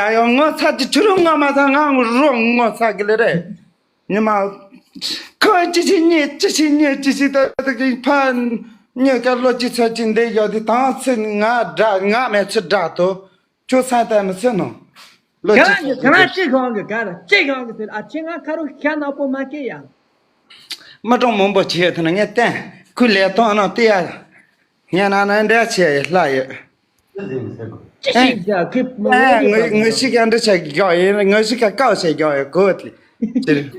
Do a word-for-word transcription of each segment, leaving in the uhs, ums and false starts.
ཡ་ཡོ་ངོ་ཚ་གི་ཆུ་རུ་ངོ་མ་ཚ་ང་རོ་ངོ་ཚ་གི་ལེ་རེད། ཉི་མ། ཁོ་ཅི་ཞིག་ཉེ་ཅི་ཞིག་ཉེ་ཅི་ཞིག་ད་ད་གི་ཕ། ཉེ་ཀ་ལོ་ཅི་ཚ་ཅི་འདི་ཡོད་དི་དང་ཚི་ང་དྲ་ང་མེད་ཚི་དྲ་དོ། ཁྱོད་ས་ད་མི་ཚི་ནོ། ལོ་ཅི་ཚ་ཅི། ཁྱེད་རང་ཅི་གང་གི་ག་ར་ཅི་གང་གི་ཟེར། ཨ་ཅི་ང་ཁ་རུ་ཤ་ནག་པོ་མ་སྐྱེ་ཡ། མི་གྲོང་མང་པོ་བྱེད་ཐུབ་ན་ངས་བསྟན་ཁུ་ལས་ཐོང་ན་ཏི་ཡ། ངས་ན་ན་འདྲ་བྱས་ལྷ་ཡོད། ཅི་ཞིག་ཟེར་ཁི་མོ་ཨེ་ངོ་ངོ་ཞིག་ག་འདྲ་བྱས་རྒྱག་ཡིན་ངོ་ཞིག་ག་ཀའོ་བྱས་རྒྱག་ཡོད་གོ་དེ། དེ་རེད།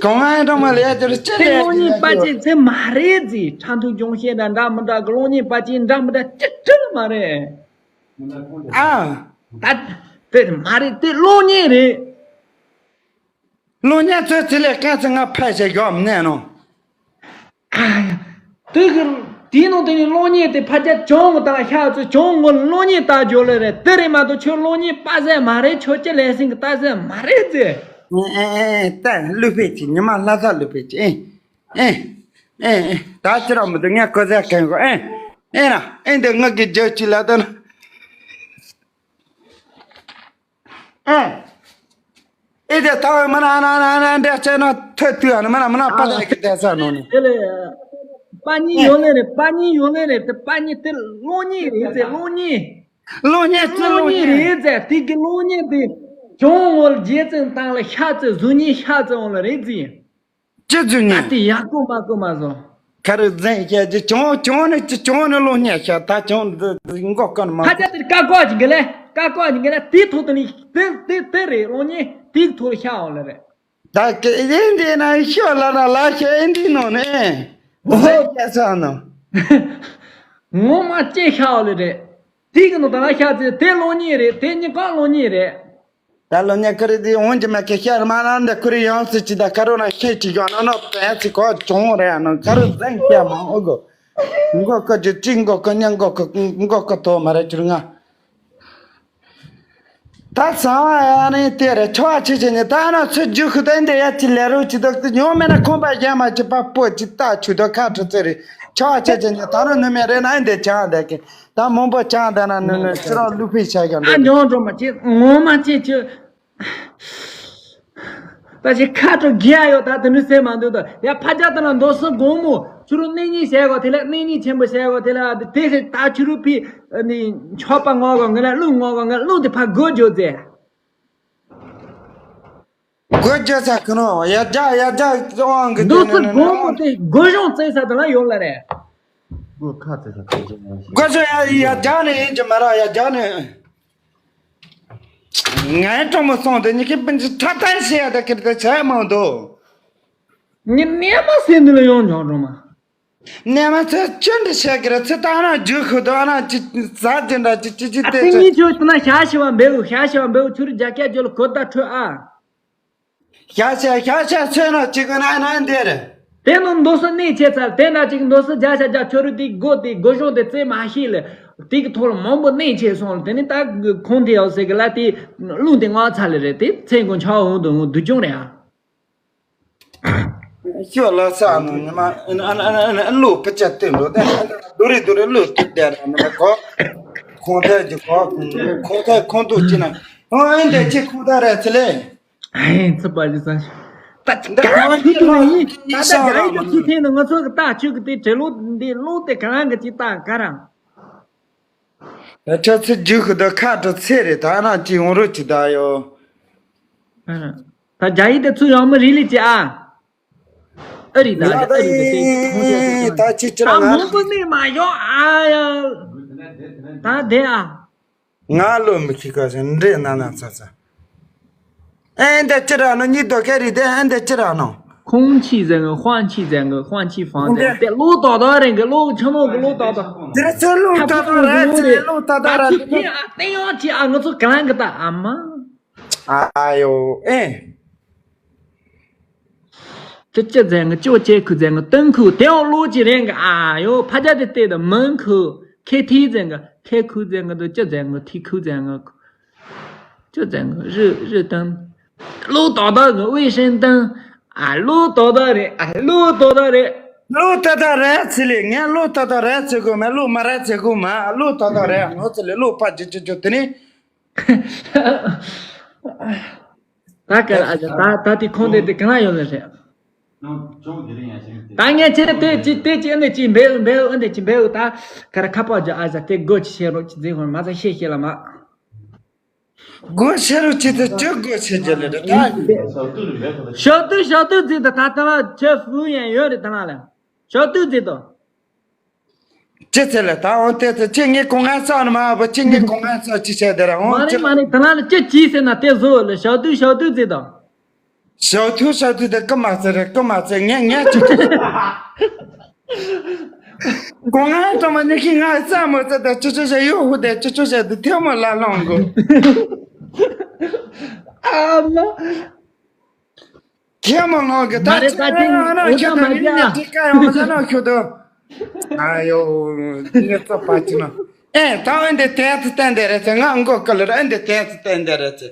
གང་ང་ཡང་གྲོང་མ་ལས་ཡ་དེ་རུ་ཅི་དེ་ལས་གློག་བརྙན་པ་ཅི་ཚེ་མ་རེད་ཟེར། ཁྲ་འཐུང་ཅུང་ཤེས་དང་འདྲ་མི་འདྲ་གི་གློག་བརྙན་པ་ཅི་འདྲ་མི་འདྲ་ཅི་ཅི་ལ་མ་རེད། ཨ། ད་དེ་མ་རེད། དེ་གློག་བརྙན་རེད། གློག་བརྙན་ཚོས་དེ་ལས་སྐད་ཚེ་ང་ཕལ་ཆེར་ཡོག་མ་ནས་ནོ། ཨ་ཡ། དེ་གི་དེའི་ནང་དེ་ནི་གློག་བརྙན་དེ་ཕར་རྒྱབ་གྱོང་གི་དང་ཤག་ཚོས་གྱོང་ངོ་གློག་བརྙན་ལྟ་རྒྱུ་ལ་རེད། དེ་རེད་མ་གཏོགས་ཁྱོད་གློག་བརྙན་པ་ཟེར་མ་རེད། ཁྱོད་ཀྱི་ལས་སེང་གི་ལྟ་ཟེར་མ་རེད་ཟེར། ཨེ་ཨེ་ཨེ་ད་ལུས་པའི་ཅི་ཉི་མ་ལྷ་ས་ལུས་པའི་ཅི་ཨེ་ཨེ་ཨེ་ཨེ་ད་ཅི་ར་མི་འདུག་ངས་གོ་ཟེར་གན་གོ་ཨེ་ཨེ་ན་ཨེ་འདི་ངག་གི་རྒྱབ་ཅི་ལ་ད་ན། ཨེ། ཨེ་དེ་ཐ་བའི་མི་ན་ན་ན་ན་འདྲ་བྱས་ན་ཐོད་དུས་ཨ་ནི་མི་ན་མི་ན་པ་ད་ཀི་དེ་ས་ནོ་ནི། དེ་ལས། པ་གཉིས་ཡོད་ལེ་རེད། པ་གཉིས་ཡོད་ལེ་རེད། དེ་པ་གཉིས་དེ་གློག་བརྙན་རེད་ཟེར། གློག་བརྙན། གློག་བརྙན་ཅི་གློག་གློག་བརྙན་རེད་ཟེར། དེ་གི་གློག་བརྙན་དེ་གྱོང་ངོ་རྗེས་བཙན་བཏང་ལ་ཤ་ཚེ་གཟུགས་བརྙན་ཤ་ཚེ་འོང་ལ་རེད་ཟེར། ཅི་བརྫུས་ད་ཉེ། དེ་ཡག་པོ་མ་གོ་མ་བཟོ། ཁ་རུ་འཛིན་བཤད་ཀྱི་གྱོང་གྱོང་ནི་ཅི་གྱོང་ནི་ལོ་ཉེ་ཤ་ད་གྱོང་འདི་འགོག་གོ་ནི་མ་ཁ་ཆ་དེར་ཀ་ཀོ་ཅིག་གི་ལེ། ཀ་ཀོ་ཅིག་གི་ལེ། དེའི་ཐོག་ཏུ་ནི་དེ་དེ་དེ་རེད། གློག་བརྙན་དེའི་ཐོག་ལ་ཤ་འོང་ལེ་རེད། ད་ཀི་ཨེ་འདི་ན་ཤོ་ལ་ན་ལ་ཤ་ཨེ་འདི་ནོ་ནི། འོ་ཧོ། ཟེར་ཀྱ་ས་ནོ། ངོ་མ་ཅི་ཤ་འོང་ལེ་རེད། དེ་གི་ནོ་ད་ལ་ཤ་ཚེ་དེ་གློག་བརྙན་རེད། དེ་གཉིས་ཀ་གློག་བརྙན་རེད། ད་ལོ་ཉ་ཀ་རི་དེ་འོང་གི་མ་ཀི་ཤར་མ་ན་འདི་ཁུ་རི་ཡང་སི་ཅི་ད་ཀ་རོ་ན་ཤེ་ཅི་ཡོང་ན་ནོ་པན་ཅི་གོ་ཅོང་རེ་ཨ་ནོ་ཀ་རོ་ཟན་ཀྱ་མ་ཨོ་གོ་མགོ་ཀ་ཅི་ཅི་མགོ་ཀ་ཉ་མགོ་ཀ་མགོ་ཀ་ཐོ་མ་རེ་ཅུར་ང་། ད་ཚང་བ་ཡ་ནི་དེ་རེ་ཆོ་ཨ་ཆི་ཆི་ནི་ད་ན་ཚུ་རྒྱུ་ཁུ་ད་འདི་ཡ་ཅི་ལེ་རུ་ཅི་ད་ཉོ་མེ་ན་ཁོང་པ་ཡ་མ་ཅི་པ་པོ་ཅི་ད་ཆུ་ད་ཁ་ཁྲི་ཚེ་རེ་ཆོ་ཨ་ཆི་ཆི་ནི་ད་ན་ནུ་མེ་རེ་ན་འདི་ཅང་ད་ཀི། ད་མང་པོ་ཅང་ད་ན་ནི་ནི་ཁྱེད་རང་ལུག་ཕིག་བྱ་ཡ་ཨ་འདྲ་ཉོ་འགྲོ་མ་ཅི་ངོ་མ་ཅི་ཅི། ད་ཅི་ཁ་དྲོ་རྒྱ་ཡོད་ད་དེ་འདྲ་ཟེར་མ་འདུག་ད་ཡ་ཕ་རྒྱ་ད་ན་མདོ་སི་དགོང་མོ་ཁྱོད་རང་གནས་རྙིང་བྱས་གོ་དེ་ལ་གནས་རྙིང་ཆེན་པོ་བྱས་གོ་དེ་ལ་དེ་ཟེར་ད་ཁྱོད་རང་ཕི་ནི་ཆོག་པ་ངོ་གོ་ང་ལ་ལུག་ངོ་གོ་ང་ལུག་དེ་ཕ་དགོས་འཇོག་ཟེར། དགོས་རྒྱུ་ས་ཁུ་ནོ་ཡ་རྒྱ་ཡ་རྒྱ་དབང་གི་འདུག་སེ་དགོང་མོ་དེ་སྒོ་གཞོང་བཙལ་ས་དེ་ལ་ཡོད་ལ་རེད། སྒོ་ཁ་བཙལ་ས་ཁུ་རྒྱ་ཡ་ཡ་རྒྱ་ནི་ཡིན་གྱི་མ་ར་ཡ་རྒྱ་ནི། ངའི་གྲོགས་མོ་སོང་དེ་ཉི་ཁི་སྤུན་གྱི་ཁྲ་ཐན་ཤེས་ཡ་ད་ཁིར་དེ་བྱས་མང་འདུག་ངས་གནས་མ་སེ་འདི་ལ་ཡོང་མྱོང་གྲོགས་མ། གནས་མ་ཚོས་ཅི་འདྲ་བཤད་ཀྱི་རེད། ཚེ་ད་ན་རྒྱུ་ཁུ་དོ་ན་ཅི་ཟ་ཅི་འདྲ་ཅི་ཅི་ཅི་ཨ་དེ་ཚེ་ངས་ཁྱོད་ལྟ་ན་ཤ་ཤི་བ་འབེའུ་ཤ་ཤི་བ་འབེའུ་ཚུར་རྒྱ་སྐད་རྒྱོལ་གོ་ད་ཁྲོད་ཨ། ཤ་ཤ་ཤ་ཤ་ཚོས་ན་ཅི་གི་ན་ན་འདིར། དེ་ནི་མདོ་སི་གནས་ཆེ་ཚར་དེ་འདྲ་ཅིག་མདོ་སི་རྒྱ་ཤ་རྒྱ་ཁྱོད་རུ་དེ་སྒོ་དེ་སྒོ་གཞོང་དེ་རྩེ་མ་ཤེས་ལ་དེ་གི་ཐོག་ལ་མང་པོ་གནས་ཆེ་སོང་ལ་དེ་ནི་ད་ཁོང་དེ་ཡོད་ཟེར་གི་ལ་དེ་རླུང་དེ་ངག་ཚ་ལ་རེད་དེ་ཚེ་གོང་ཆ་འོང་དུ་འོང་དུ་ཅུང་རེད་ཨ། ཤོ་ལ་ས་ནོ་ཉི་མ་ཨ་ཨ་ཨ་ཨ་ལོ་ཕི་ཅ་ཏེ་འགྲོ་ད་རྡོ་རི་རྡོ་རི་ལོ་ཏི་ཏེ་ར་ནི་གོ་ཁོང་ཐད་ཀྱི་གོ་ཁོང་ཐད་ཁོང་དུ་ཅི་ན་ཨོ་ཨེ་འདི་ཅི་ཁུ་ད་ར་ཚི་ལེ། ཨེ་ཚི་པ་ལི་ས་ད་ད་ཁུ་ཏུ་ལ་ཡིན་ད་ད་རྒྱ་ཡིག་གི་ཁུ་ཐེན་ནི་ང་ཚོ་གི་ད་ཆུ་གི་དེ་བྲེ་ལོ་འདི་ལོ་དེ་ག་རང་གི་ཅི་ད་ག་རང་། ད་ཆ་ཚི་རྒྱུ་ཁུ་ད་ཁ་དྲི་ཚེ་རེད་ད་ན་ཅི་ཡོང་རོ་ཅི་ད་ཡོ། ད་རྒྱ་ཡིག་དེ་ཚུ་ཡོང་མི་རི་ལི་ཅི་ཨ། ཨ་རི་ད་ཨ་རི་ད་ཨ་རི་ད་ཨེ་ད་ཅི་ཅི་ད་རང་ང་མོན་གོ་ནི་མ་ཡོང་ཨ་ཡ། ད་དེ་ཨ། ང་ལོ་མི་ཁི་ཀ་ཞིག་འདྲེ་ན་ན་ཚ་ཚ། ཨེ་འདི་ཅི་ར་ནོ་གཉིས་དོ་ཀེ་རི་དེ་ཨེ་འདི་ཅི་ར་ནོ། 空气 ཟེར་གི 换气 ཟེར་གི 换气房 ཟེར་གི་དེ་ལོ་ཏོག་ཏོག་རེད་གི་ལོ་ཆུ་ནོ་གི་ལོ་ཏོག་ཏོག་དེ་ར་ཚོ་ལོ་ཏོག་ཏོག་རེད་ཚེ་ལོ་ཏོག་ཏོག་རེད་ཚེ། ཨ་ཏེ་ཡོང་ཅི་ཨ་ང་ཚོ་ག་ལང་གི་ད་ཨ་མ། ཨ་ཡོ་ཨེ། ཅི་ཅི་ཟེར་གི་ཅོ་ཅེ་ཁུ་ཟེར་གི་ཏུན་ཁུ་དེའོ་ལོ་ཅི་རེད་གི་ཨ་ཡོ་ཕ་རྒྱ་དེ་ལྟས་དང་མིན་ཁུ་ཁེ་ཐི་ཟེར་གི་ཁེ་ཁུ་ཟེར་གི་འདུག་ཅི་ཟེར་གི་ཐི་ཁུ་ཟེར་གི་ཅི་ཟེར་གི་རི་རི་ཏུན། ལོ་ཏོག་ཏོག་གི་ཝེ་ཧྲན་ཏུན། ཨ་ལོ་ཏོག་ཏོག་རེད་ཨ་ལོ་ཏོག་ཏོག་རེད། ལོ་ཏོག་ཏོག་རེད་ཚེ་ལེ་ངས་ལོ་ཏོག་ཏོག་རེད་ཚེ་གོ་མ་ལོ་མ་རེད་ཚེ་གོ་མ་ལོ་ཏོག་ཏོག་རེད་ངོ་ཚེ་ལེ་ལོ་ཕ་ཅི་ཅི་ཅི་དེ་ནི། ད་ག་རེ་ཨ་ཅག་ད་ད་དེ་ཁོང་དེ་དེ་ག་ན་ཡོད་ལེ་རེད། ད་ངས་ཁྱེད་དེ་ཅི་དེ་ཅི་ཨ་ནི་ཅི་འབེལ་འབེལ་ཨ་ནི་ཅི་འབེལ་ད་ག་རེ་ཁ་པར་རྒྱག་ཨ་ཅག་དེ་སྒོ་ཅི་བཤད་རོགས་ཅི་འཛིན་ཧོར་མ་ཚ་ཤེས་ཤེས་ལ་མ། སྒོ་ཕྱེ་རོགས་ཅི་དེ་ཅི་སྒོ་ཕྱེ་རྒྱུ་ལེ་རེད་ད། ཞོག་དུ་ཞོག་དུ་ཟིག་ད་ད་ད་ལ་ཁྱེད་ཧྥུ་ཡན་ཡོད་རེད་ད་ན་ལ། ཞོག་དུ་ཟིག་དོ། ཅི་ཚེ་ལ་ད་འོང་དེ་ཚེ་ཁྱེད་ངའི་གོ་ང་ཚོ་ནི་མ་བ་ཁྱེད་ངའི་གོ་ང་ཚོ་ཅི་བྱས་དེ་ར་འོང་མ་ཅི་རེད་མ་རེད་ད་ན་ལ་ཅི་ཅི་ཟེར་ན་དེ་བཟོ་ལ་ཞོག་དུ་ཞོག་དུ་ཟིག་དོ། ཞོག་དུ་ཞོག་དུ་དེ་ཀི་མ་ཚེ་རེད་ཀི་མ་ཚེ་ངས་ངས་ཅི་ཅི། གོ་ང་ཚོ་མ་ནི་ཁྱི་ང་ས་མོ་ཚེ་དེ་ཅི་ཅི་བྱས་ཡོ་ཧུ་དེ་ཅི་ཅི་བྱས་དེ་ཐེ་མོ་ལ་ལོང་གོ། ཨ་མ། ཁྱེད་མ་ལོག་གི་ད་མ་རེད་ད་ཅི་ཁྱེད་ང་ན་ཁྱེད་ད་མི་ཉེ་ཅི་ཀ་ཡོང་ཟ་ན་ཁྱོད་དུ། ཨ་ཡོ། ངས་ཙོ་པ་ཅི་ན། ཨེ་ད་ཨེ་འདི་དེ་ཚོ་བསྟན་དེ་རེད་ཚེ་ང་མགོ་ཀ་ལ་ར་ཨེ་འདི་དེ་ཚོ་བསྟན་དེ་རེད་ཚེ།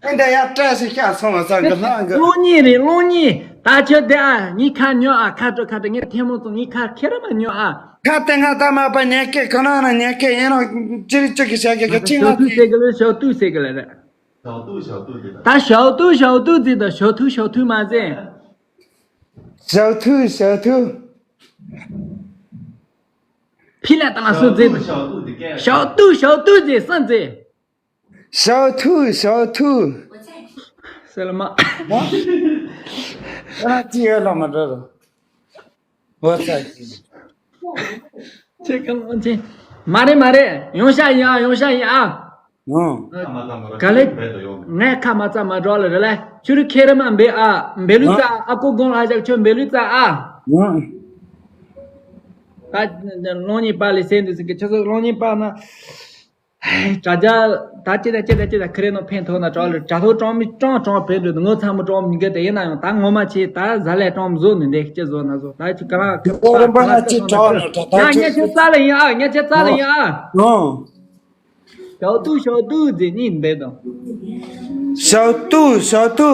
ཨེ་འདི་ཡ་བཀྲ་ཤིས་ཤ་སོང་བ་ས་གི་ལྷང་གི། གློག་བརྙན་རེད་གློག་བརྙན། ད་ཁྱོད་དེ་ཨ་ངའི་ཁ་ཉོ་ཨ་ཁ་དྲོ་ཁ་དྲོ་ངས་ཐལ་མོ་བཙོང་ངའི་ཁ་ཁྱེད་ར་མ་ཉོ་ཨ། ཁ་དེ་ང་ད་མ་པ་ཉན་སྐད་ག་ན་ན་ཉན་སྐད་ཡིན་རང་ཅི་རིགས་ཅི་གི་བྱ་གི་གི་ཅི་ང་ཞོག་ཏུ་ཟེར་གི་ལ་ཞོག་ཏུ་ཟེར་གི་ལ་རེད། ཞའོ་ཏུ་ཞའོ་ཏུ་དེ་ད། ད་ཞའོ་ཏུ་ཞའོ་ཏུ་ཟེར་ད་ཞའོ་ཐུ་ཞའོ་ཐུ་མ་ཟེར། ཞའོ་ཐུ་ཞའོ་ཐུ། ཕི་ལ་ད་ལ་སུ་ཟེར། ཞའོ་ཏུ་ཞའོ་ཏུ་ཟེར་སུ་ཟེར། ཞའོ་ཐུ་ཞའོ་ཐུ། སེ་ལ་མ། ཨ་ཅི་ཡོད་ལ་མ་འགྲོ་རོ། ཨོ་ཙི། ཁྱེད་ཀྱང་ཨོ་ཙི། མ་རེད་མ་རེད་ཡོང་ཤག་ཡིན་ཨ་ཡོང་ཤག་ཡིན་ཨ། ཨོ། ག་ལེ། ངས་ཁ་མ་ཚ་མ་འགྲོ་ལ་རེད་ལེ། ཁྱོད་རི་ཁེ་རི་མ་འབེ་ཨ་འབེ་ལུ་ཙ་ཨ་ཀོ་དགོང་ལ་ཞག་ཁྱོད་འབེ་ལུ་ཙ་ཨ། ཨོ། ད་གློག་བརྙན་པ་ལས་སེམས་འདུག་ཟེར་གི་ཁྱོད་ཚོ་གློག་བརྙན་པ་ན། དྲ་རྒྱ་ད་ཅི་ད་ཅི་ད་ཅི་ད་ཁ་རེ་ནོ་ཕན་ཐོགས་ན་གྲོགས་ལ་དྲ་ཐོག་གྲོང་མི་གྲོང་གྲོང་བོད་འགྲོ་ངོ་ཚ་མོ་གྲོང་མི་འགལ་དེ་ཡིན་ན་ཡང་ད་ངོ་མ་ཆེ་ད་ཟ་ལས་གྲོང་བཟོ་ནི་འདེགས་ཅི་བཟོ་ན་བཟོ་ད་ཅི་ག་རང་གི་རོ་རིམ་པ་ང་ཅི་གྲོགས་ལ་ད་ད་ཡ་ཅི་ཉེ་ཆེ་རྩ་ལ་ཡིན་ཨ་ཉེ་ཆེ་རྩ་ལ་ཡིན་ཨ། ཞའོ་ཏུ་ཞའོ་ཏུ་ཟེར་གཉིས་འདས་དང་། ཞའོ་ཏུ་ཞའོ་ཏུ།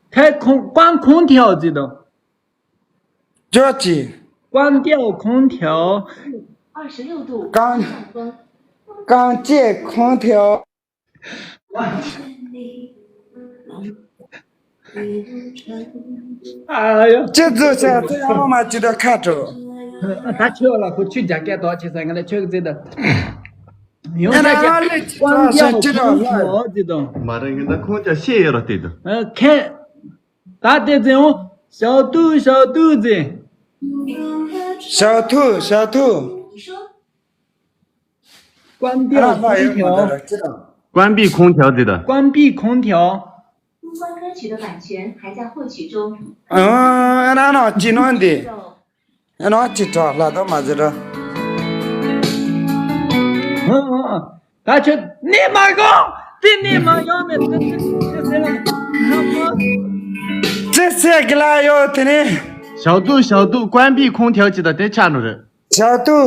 ཐའི་ཁོང་ཀང་ཁོང་ཐེའོ་ཟེར་དང་། 热气。关掉空调。二十六度，刚，刚借空调。哎呀，这坐下，这样慢慢就得看着。他去了，回去讲给多少钱？我来去这个。有那个关掉空调这种。 མ་རེད་ངས་ད་ཁོང་ཅག་ཤེས་ཡོད་ར་བལྟས་དང་། ཁེ། ད་དེ་ཟེར་འོང་། ཞའོ་ཏུ་ཞའོ་ཏུ་ཟེར། ཞའོ་ཏུ་ཞའོ་ཏུ། 关掉空调。关闭空调对的。关闭空调。中观歌曲的版权还在获取中。嗯，那那技能的。ཨ་ནི་ཅི་དྲག་ལྷ་དང་མ་ཟེར་ར། ད་ཁྱོད་ནས་མ་གོ་དེ་ནས་མ་ཡོང་མེད་དེ་དེ་དེ་ཟེར་ལ། ཅི་ཟེར་གི་ལ་ཡོད་དེ་ནས། ཞའོ་ཏུ་ཞའོ་ཏུ་关闭空调ཅི་ད་དེ་ཆགས་ནོ་རེད། ཞའོ་ཏུ།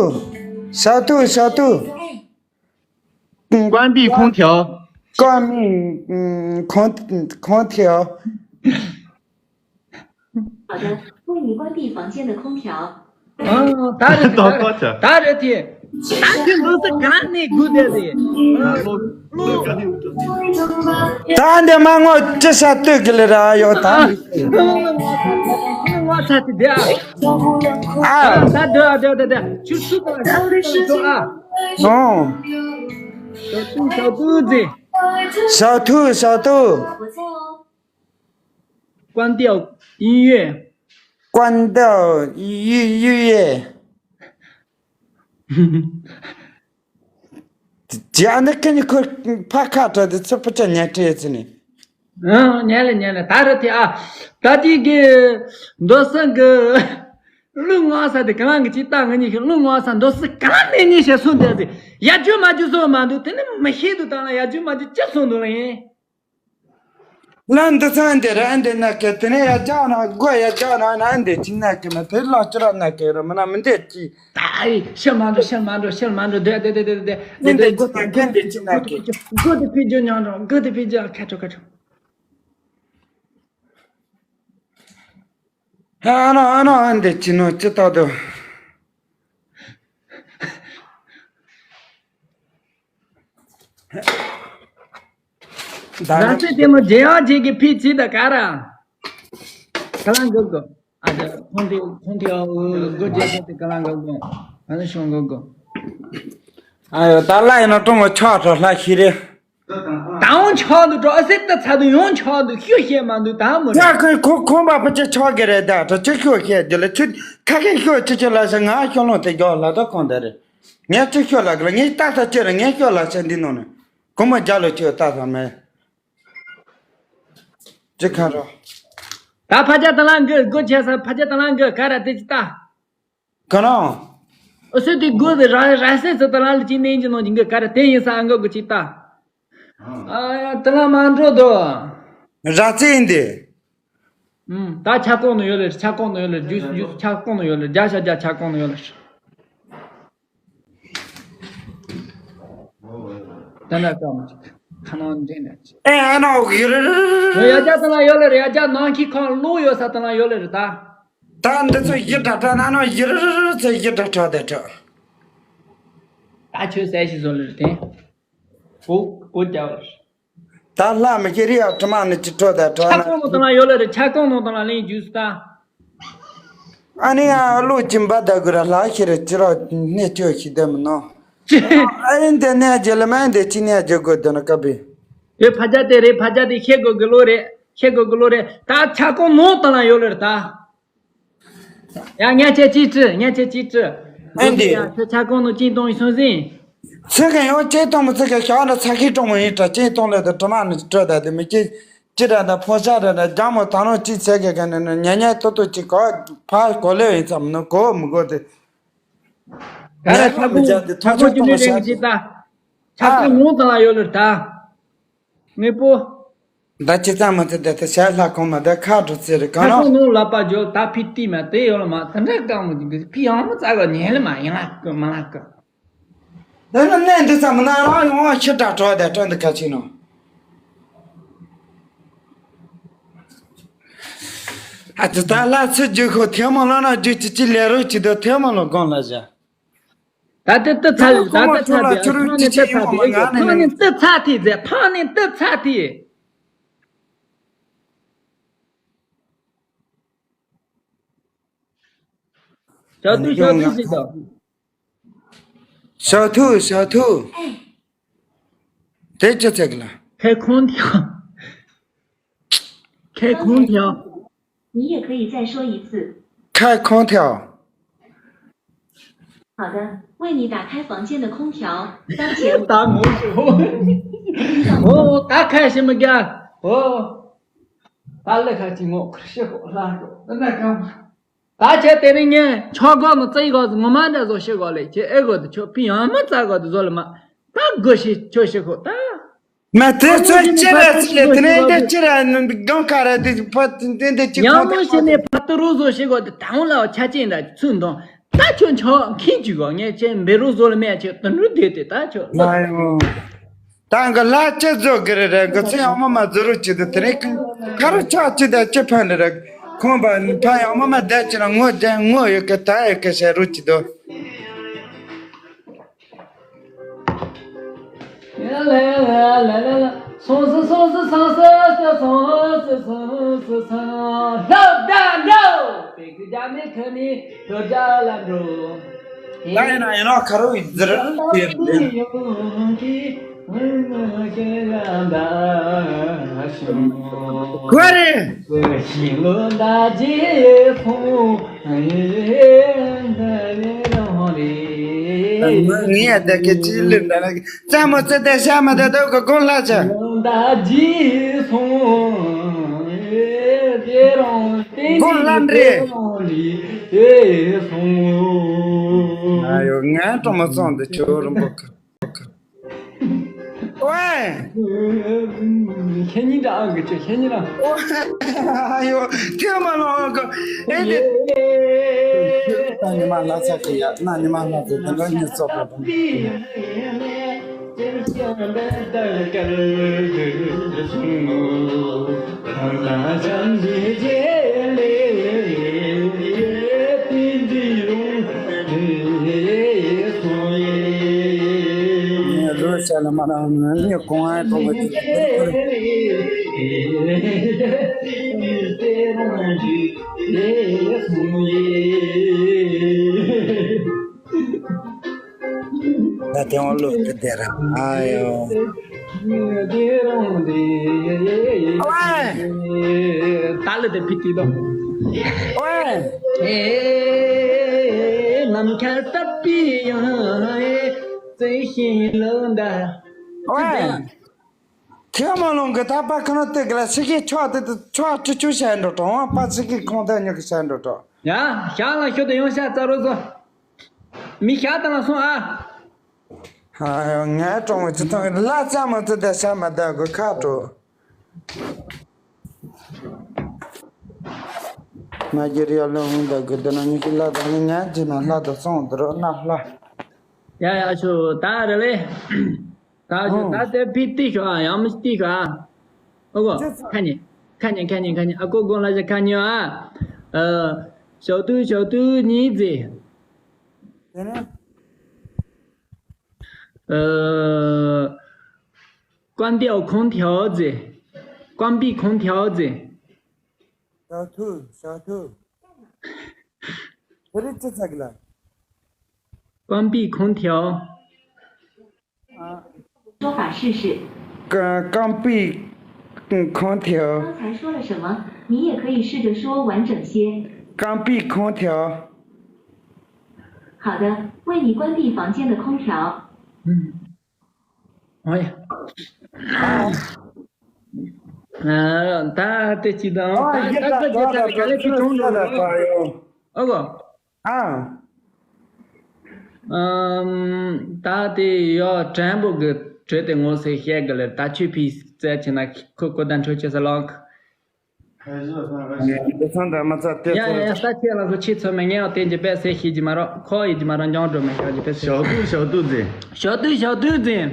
ཞའོ་ཏུ་ཞའོ་ཏུ། 关闭空调。关闭，嗯，空，空调。好的，为你关闭房间的空调。ཨ། ད་རེད་དེ། ད་རེད་དེ། ད་དེ་འདུག་སེ་ག་ནས་སྒུག་བསྡད་དེ། ད་འདི་མ་ངོ་ཅི་ཤ་སྟོད་གི་ལེ་ར་ཡོད་ད། ངོ་ཚ་དེ་དེ་ཨ། ཨ། ད་འདི་ཨ་འདི་འདི་འདི་ཆུ་ཆུ་དང་ཆུ་དང་ཆུ་ཨ། ཨོ། ཞའོ་ཏུ་ཞའོ་ཏུ་ཟེར། ཞའོ་ཏུ་ཞའོ་ཏུ། 关掉音乐。关掉音乐。ཅི་ཨ་ནི་ཁ་ནི་ཁོ་ཕ་ཁ་བྲལ་ཏེ་ཚུར་པུ་ཅ་ཉལ་ཁྲི་ཡོད་ཚེ་ནི། ཨང་ཉལ་ལེ་ཉལ་ལེ་ད་རེད་དེ་ཨ། ད་དེ་གི་མདོ་སང་གི་གླུ་ངག་ས་དེ་ག་རང་གི་ཅིག་ལྟ་ང་གཉིས་ཤིག་གླུ་ངག་ས་མདོ་སི་ག་རང་ནས་གཉིས་ཤིག་གསུངས་དེ་ཟེ་ཡ་རྒྱུ་མ་རྒྱུ་སོ་མ་འདུག་དེ་ནི་མི་ཤེས་འདུག་ད་ལ་ཡ་རྒྱུ་མ་རྒྱུ་ཅི་གསུངས་འདུག་ལ་ཡིན། ལ་འདི་ཚང་འདི་ར་འདི་ན་ཀེ་དེ་ནས་ཡ་རྒྱག་ན་དགོས་ཡ་རྒྱག་ན་ན་འདི་ཅི་ན་ཀེ་མ་དེ་ལ་ཅི་ར་ན་ཀེ་ར་མ་ན་མི་འདི་ཅི། ད་ཨི་ཤི་མ་འགྲོ་ཤི་མ་འགྲོ་ཤི་མ་འགྲོ་དེ་དེ་དེ་དེ་དེ་དེ་འདི་དེ་ཅི་ན་ཀེ་འདི་ཅི་ན་ཀེ། དགོས་དེ་ཕི་རྒྱུ་ཉང་རང་དགོས་དེ་ཕི་རྒྱུ་ཁ་ཁྲོ་ཁ་ཁྲོ། ཨ་ནོ་ཨ་ནོ་ཨ་འདི་ཅི་ནོ་ཅི་ཏོ་དོ། ད་རང་ཚོས་དེ་མོ་རྒྱལ་ཡག་རྗེས་ཀྱི་ཕི་ཚིག་ད་ག་ར། ག་ལང་གི་གོ། ཨ་ཅག་ཁོང་དེ་ཁོང་དེ་ཨ་འུ་གོ་རྒྱལ་ཚོ་དེ་ག་ལང་གི་གོ། ཨ་ནི་ཤོང་གི་གོ། ཨ་ཡོ་ད་ལ་ཡིན་ན་ཀྲུང་གོ་ཆག་ཁྲོ་ལྷ་ཤི་རེད། ད་འོང་ཆག་འདུག་འགྲོ་ཨ་སེ་ད་ཚ་དུ་ཡོང་ཆག་འདུག་ཤོད་ཤེས་མ་འདུག་ད་མོ་རེད། ཡ་ཁོས་ཁོ་ཁོང་པ་ཕ་ཅག་ཆག་གི་རེད་ད་ད་ཅི་ཤོད་ཤེས་རྒྱུ་ལ་ཆུ་ཁ་ཁེ་ཤོད་ཅི་ཅི་ལ་ཤ་ང་ཤོད་ལོང་དེ་རྒྱོག་ལ་ད་ཁོང་དེ་རེད། ངས་ཅི་ཤོད་ལ་གི་ལ་ངས་ཏག་ཏག་ཅི་རེད་ངས་ཤོད་ལ་ཤ་འདི་ནང་ནས་ཁོ་མོ་རྒྱ་ལོ་ཅི་ཡོད་ཏག་ཏག་མེད། ཅི་ཁ་རོ། ད་ཕ་ཅག་ད་ལང་གི་སྒོ་ཆེ་ས་ཕ་ཅག་ད་ལང་གི་ག་ར་དེ་ཅི་ལྟ། ག་རང་། ཨོ་སོ་དེ་སྒོ་དེ་ར་ར་སེ་ས་ད་ལང་ལ་ཅི་ནས་ཅི་ནོ་ཅི་གི་ག་ར་དེ་ཡིན་ས་ཨ་འགོ་གི་ཅི་ལྟ། ཨ་ད་ལང་མ་འགྲོ་དོ། ར་ཙེ་ཡིན་དེ། ཨུམ། ད་ཆ་ཀོང་ནང་ཡོད་ལེ་ཆ་ཀོང་ནང་ཡོད་ལེ་ཇུས་ཇུས་ཆ་ཀོང་ནང་ཡོད་ལེ་རྒྱ་ཤ་རྒྱ་ཆ་ཀོང་ནང་ཡོད་ལེ། ད་ན་ཀ་མ་ཅིག་ཁ་ནང་འདྲེན་ན་ཅིག་ཨེ་ཨ་ནོ་ཡི་རི་རི་རི་རི། ཡ་རྒྱ་ད་ན་ཡོད་ལེ་རེད་ཡ་རྒྱ་ནང་གི་ཁང་ལོ་ཡོད་ས་ད་ན་ཡོད་ལེ་རེད་ད། ད་འདི་ཚོ་ཡི་དྲ་དྲ་ན་ནོ་ཡི་རི་རི་རི་ཚོ་ཡི་དྲ་དྲ་དེ་དྲ། ད་ཆོས་ཟས་ཤིག་བཟོ་ལེ་རེད་དེ། ཨོ་ཨོ་རྒྱ་བ་རེད། ད་ལྷ་མི་ཁྱེད་རི་ཡ་དྲི་མ་ནི་ཅི་སྤྲོ་ད་སྤྲོ་ཆ་ན། ཀོང་ནོ་དང་ལ་ཡོད་ལ་རེད་ཆ་ཀོང་ནོ་དང་ལ་ལེན་རྒྱུས་སུ་ད། ཨ་ནི་ཡ་ཨ་ལོ་ཅི་འབའ་ད་གུ་ར་ལྷ་ཁྱེད་རི་ཅི་རོ་གནས་སྐྱོ་ཞིག་ད་མི་ནོ། ཨ་ཡིན་དེ་གནས་རྒྱུ་ལ་མ་ཡིན་དེ་ཅི་གནས་རྒྱུ་དགོས་དོན་ན་སྐབས་པས། དེ་ཕ་རྒྱ་དེ་རེད་ཕ་རྒྱ་དེ་ཤེས་དགོས་དགོས་ལོ་རེད་ཤེས་དགོས་དགོས་ལོ་རེད་ད་ཆ་ཀོང་ནོ་དང་ལ་ཡོད་ལ་རེད་ད། ཡ་ངས་ཁྱེད་ཅིག་དྲི་ངས་ཁྱེད་ཅིག་དྲི། ཨེ་འདི། ཁྱེད་ཆ་ཀོང་ནོ་ཅིན་གཏོང་ཡིན་སོང་ཟིན། ཚེ་གང་ཡོང་ཅིན་གཏོང་མི་ཚེ་གང་ཤག་ན་ཚ་ཁའི་གྲོང་མོ་ཡིན་དྲ་ཅིན་གཏོང་ལས་དུ་དྲི་མ་ནི་སྤྲོད་ད་དེ་མི་ཅི་ཅི་དྲ་ད་ཕོ་ཤ་དྲ་ད་རྒྱ་མོ་ད་ནོ་ཅི་ཚེ་གང་ག་ནི་ནི་ཉན་ཉན་ཏོ་ཏོ་ཅི་གོ་ཕ་གོ་ལེ་ཡིན་ཙམ་ནི་གོ་མི་གོ་དེ། ག་རེ་ཆ་ཀོང་ཆ་ཀོང་ཅི་ནི་རེད་ཅི་ད། ཆ་ཀོང་ངོ་ད་ལ་ཡོད་ལ་ད། ངེས་པོ། ད་ཅི་ཙམ་མ་ཚད་དེ་ད་ཞལ་ལྷ་གོང་མ་ད་ཁ་འགྲོ་ཚེ་རེ་གང་ཁ་རང་སོང་ནོ་ལབ་པ་འཇོག་ད་ཕི་ཏི་མ་དེ་ཡོད་ལ་མ་དེ་འདྲ་གང་མོ་ཅིག་གི་ཕི་ཡང་མ་ཙག་ག་ཉན་ལ་མ་ཡིན་ལ་ཀི་མ་ལ་ཀི། དེ་ནི་གནས་འདི་ཙམ་མ་ན་རང་ཡོང་བ་ཤི་དྲག་གྲོགས་དེ་སྤྲོ་འདི་ཁ་ཆེ་ནོ། ཨ་ཙི་ད་ལ་ཚི་རྒྱུ་ཁོ་ཐེ་མོ་ལ་ན་རྒྱུ་ཅི་ཅི་ལས་རོ་ཅི་དོ་ཐེ་མོ་ལ་དགོངས་ལ་བཞག་ད་ལྟ་ཏི་ཚ་ལི་ད་ལྟ་ཚ་དེ་ཨ་ཐང་ནི་ཏི་ཚ་དེ་ཨེ་གོ་ཐང་ནི་ཏི་ཚ་དེ་ཟེ་ཐང་ནི་ཏི་ཚ་དེ། ཞའོ་ཐུ་ཞའོ་ཐུ་ཞིག་དང་། ཞའོ་ཐུ་ཞའོ་ཐུ། དེ་ཅི་ཚེག་ལ། 开空调。 开空调。 你也可以再说一次。 开空调。 好的，为你打开房间的空调，当前。 ད་ངོ་ཤེས། ཨོ་ད་ཁ་ཤེས་མི་རྒྱ། ཨོ། ད་ལེ་ཁ་ཅི་ངོ་ཁུར་ཤེས་ཧོ་ལ་ཧོ་ད་ན་གམ། ད་ཆ་དེ་རིང་ངས་ཆོག་གོ་ནི་རྩེ་གོ་ངོ་མ་འདྲ་བཟོ་ཤེས་གོ་ལེ་ཁྱེད་ཨེ་གོ་དུ་ཆོག་ཕི་ཡང་མ་རྩ་གོ་དུ་བཟོ་ལེ་མ། ད་གོ་ཤེས་ཆོག་ཤེས་གོ་ད། མ་དེ་ཚོ་ཅི་ར་ཅི་ལེ་དེ་ནས་དེ་ཅི་ར་གང་ག་ར་དེ་ཕ་དེ་དེ་ཅི་ཡང་མོ་ཤེས་ནས་ཕ་ཏི་རུ་བཟོ་ཤེས་གོ་དུ་དང་ལ་ཆ་ཅན་འདྲ་ཚུན་དང་ད་ཆོག་ཆོག་མཁན་གྱི་གོ་ངས་ཅན་འབེ་རུ་བཟོ་ལེ་མེད་ཆེ་དུ་འགྲུ་དེ་དེ་ད་ཆོག་ལ་ཡོང་། ད་གི་ལ་ཅི་བཟོ་གི་རེད་རེད་གི་ཚེ་ཡང་མ་མ་བཟོ་རུ་ཅི་དུ་དེ་རེད་གི་ཁ་རུ་ཆག་ཅི་ད་ཅི་ཕན་ལེ་རེད་ཁོང་པ་ཕ་ཡང་མ་མ་བསྡད་ཅི་ན་ངོ་བསྡད་ངོ་ཡོད་གི་ད་ཡོད་གི་བཤད་རུ་ཅི་དོ། ད་ཡིན་ན་ཡིན་ནོ་ཁ་རུ་ཟེར་ཡོད། གོ་རེ། ངས་ད་གི་ཅི་ལེ་འདྲ་ན་ཙམ་མོ་ཙེ་ད་ཤ་མ་ད་ད་ག་གོང་ལ་ཆ། གོང་ལ་འདྲེ། ཨ་ཡོ་ང་གྲོ་མ་ཙོང་དུ་ཁྱོད་རིན་པོ་ཁ། ཝེ། ཁྱེད་གཉིས་འདྲ་ཨང་གི་ཆེ་ཁྱེད་གཉིས་རང་། ཨ་ཡོ་ཐེ་མ་ལོ་ག་ཨེ་ནི། ད་ཉི་མ་ལྷ་ས་གི་ཡ་ན་ཉི་མ་ལྷ་ས་དེ་འདྲ་གཉིས་ཚོགས་པ་དང་། ལ་མ་རང་ནི་གོང་ཨ་ཏོ་བ་ཅི། ད་དེ་འོང་ལོ་དེ་དེ་ར་ཨ་ཡོ། ཨོའེ། ད་ལ་དེ་ཕི་ཏི་དོ། ཨོའེ། ཨེ། ནམ་མཁའ་དཔག་པའི་ཡང་ཨེ། བརྩེ་ཞིང་ལོ་འདའ། ཨོའེ། ཁྱེད་མ་ལོང་གི་ད་པ་ཁ་ན་སྟེགས་ལ་ཕྱི་གི་ཕྱོགས་དེ་ཕྱོགས་ཁྲི་ཆུ་བྱས་འགྲོ་གྲོང་བ་པ་ཕྱི་གི་ཁོང་ཐད་ཉོ་གི་བྱས་འགྲོ་གྲོང་། ཡ། ཞག་ལ་ཤོད་དུ་ཡོང་ཤ་ཙ་རོ་ཙོ། མི་ཞག་དང་ལ་སོང་ཨ། ཨ་ཡོ། ངའི་གྲོང་བ་ཅི་ཐོང་ལ་ཙམ་མ་ཚོད་དེ་ཤ་མ་དག་གི་ཁ་དྲོ། ང་རྒྱལ་ཡར་ལོ་ཧུང་དག་གི་འདི་ན་ཉི་གི་ལ་དང་ནི་ངའི་རྗེས་ན་ལྷ་དང་སོང་དུ་རོ་ན་ལྷ། ཡ་ཡ་ཆུ་ད་རེ་ལེ། ད་ཞོ་ད་དེ་ཕི་ཏི་ཤོ་ཨ་ཡང་མི་ཏི་ཤོ་ཨ། ཨོ་གོ། ཁ་ཉེ་ཁ་ཉེ་ཁ་ཉེ་ཁ་ཉེ་ཨ་ཀོ་གོ་ལ་ཞེ་ཁ་ཉེ་ཨ། ཞོ་ཏུ་ཞོ་ཏུ་ཉི་ཛི། དེ་ནས། 呃，关掉空调子，关闭空调子。 ཞོ་ཏུ་ཞོ་ཏུ། དེ་རིང་ཅི་ཚ་གི་ལ། 关闭空调。 ཨ། 说法试试。 ཀ་ཀམ་པི་ཁོང་ཐེའོ། 刚才说了什么？你也可以试着说完整些。 ཀམ་པི་ཁོང་ཐེའོ། 好的，为你关闭房间的空调。 ཨོ་ཡ། ཨ། ད་དེ་ཅི་དང་ད་ད་ད་དེ་ད་ག་ལེ་ཅི་གྲོང་ལོ་ཨོ་གོ། ཨ། ཨམ། ད་དེ་ཡོ་དྲན་པོ་གི་གྲོས་དེ་ངོ་སེ་བཤད་གི་ལེ་ད་ཆོས་ཕི་རྩལ་ཆེ་ན་ཁོ་ཁོ་ད་འཕྲོ་ཆེ་ས་ལོག་ཁ་ཡི་བཟོ་ཚང་ཨ་ཞེས། འདི་ཚང་དང་མ་ཚ་ཏེ་ཡ་ཚོ། ཡ་ཡ་ས་ཆེ་ལ་ཁོ་ཆེ་ཚོ་མེ་ངན་ཡང་བསྟན་གྱི་པད་སེ་ཤེས་ཀྱི་མ་རོགས་ཁོ་ཡི་ཀྱི་མ་རོགས་འཇོང་འགྲོ་མེ་ཤོག་ཀྱི་པད་སེ། ཞོག་དུ་ཞོག་དུ་ཛེ། ཞོག་དུ་ཞོག་དུ་ཛེ།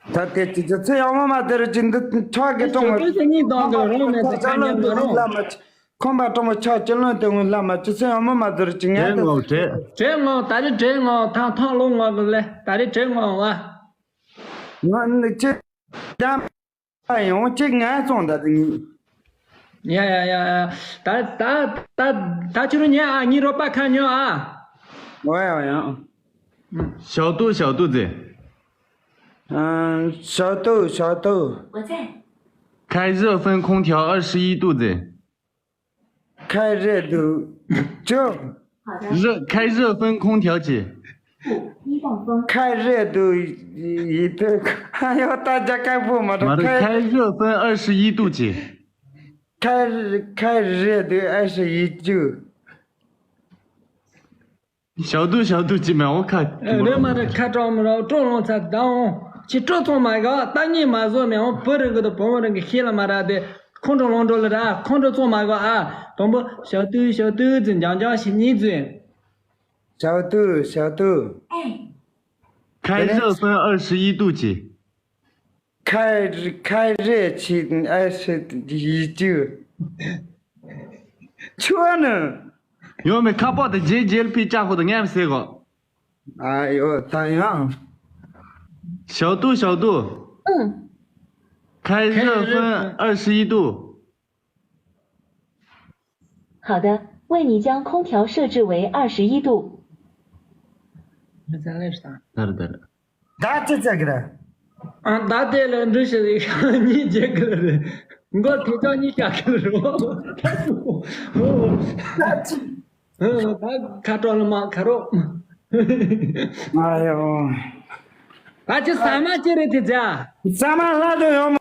ད་དེ་ཅི་ཅི་ཚེ་ཡང་མ་མ་དེ་རུ་ཅི་འདི་ཁྲག་གི་གྲོང་མ། ཞོག་དུ་ཟེ་གཉིས་དང་གི་རོང་མེད་ཟེ་ཆ་ཉན་མ་རོང་། ཁོང་པ་གྲོང་མ་ཆ་ཅི་ལོན་དེ་ངུ་ལ་མ་ཅི་ཚེ་ཡང་མ་མ་དེ་རུ་ཅི་ངན་དེ། བྲེ་ངོ་བྲེ། བྲེ་ངོ་ད་རེ་བྲེ་ངོ་ཐང་ཐང་ལོ་ངོ་གི་ལེ་ད་རེ་བྲེ་ངོ་ཨ། ང་ནི་ཅི་ད། ཡོང་གཅིག་ངལ་སོང་ད་དེ་ངི། ཡ་ཡ་ཡ་ཡ། ད་ད་ད་ད་ཁྱོད་རང་ཉལ་ཨ་ངའི་རོགས་པ་ཁ་ཉོ་ཨ། ཨོ་ཡ་ཡ། ཞའོ་ཏུ་ཞའོ་ཏུ་ཛེ། ཨ། ཞའོ་ཏུ་ཞའོ་ཏུ། 我在。 开热风空调二十一度ཛེ། 开热度就。 好的。 热，开热风空调ཅེས། 不，一档风。 开热度一度，哎呦，大家看不嘛？ མ་རེད། 开热风二十一度ཅེས། 开开热度二十一度。 ཞའོ་ཏུ་ཞའོ་ཏུ་ཅེས་མེད་འོང་ཁ། རེད་མ་རེད། ཁ་གྲོགས་མི་རོགས་སྤྲོ་ལོང་ཚ་ད་འོང་ཁྱི་སྤྲོ་ཚོང་མ་ག་ལྟ་ཉེས་མ་བཟོ་མེད་འོང་བུ་རིང་གི་དང་བུ་མོ་རིང་གི་ཤེས་ལ་མ་རག་དེ། ཁོང་ཁྲོ་ལོང་འགྲོ་ལ་ར་ཁོང་ཁྲོ་ཚོང་མ་ག་ཨ། དང་པོ་ཞའོ་ཏུ་ཞའོ་ཏུ་ཛི་འཇང་འཇང་ཞི་ཉི་ཛི། ཞའོ་ཏུ་ཞའོ་ཏུ། 哎。 开热风二十一度ཅེས། 开开热气二十一度。 ཆུ་ནི། ཡོད་མེད་ཁ་པར་དུ་རྗེས་རྗེས་ཕི་ལྕགས་ཁོ་དང་ངས་ཟེར་གོ། ཨ་ཡོ་ད་ཡང་། ཞའོ་ཏུ་ཞའོ་ཏུ། 嗯。 开热风二十一度。 好的，为你将空调设置为二十一度。 ད་རེད་ད་རེད། ད་ཅི་བྱ་གི་རེད། ཨ་ད་དེ་ལ་འགྲུལ་ཞིག་གཉིས་རྒྱག་གི་རེད། མགོ་དེ་ཅང་གཉིས་བཞག་གི་རེད། ད་ཅི། ད་ཁ་གྲོགས་ལ་མ་ཁ་རོག་ཨ་ཡོ། ད་ཅི་ཟ་མ་ཅི་རེད་དེ་ཟ། ཟ་མ་ལྷ་དུ་ཡོང་།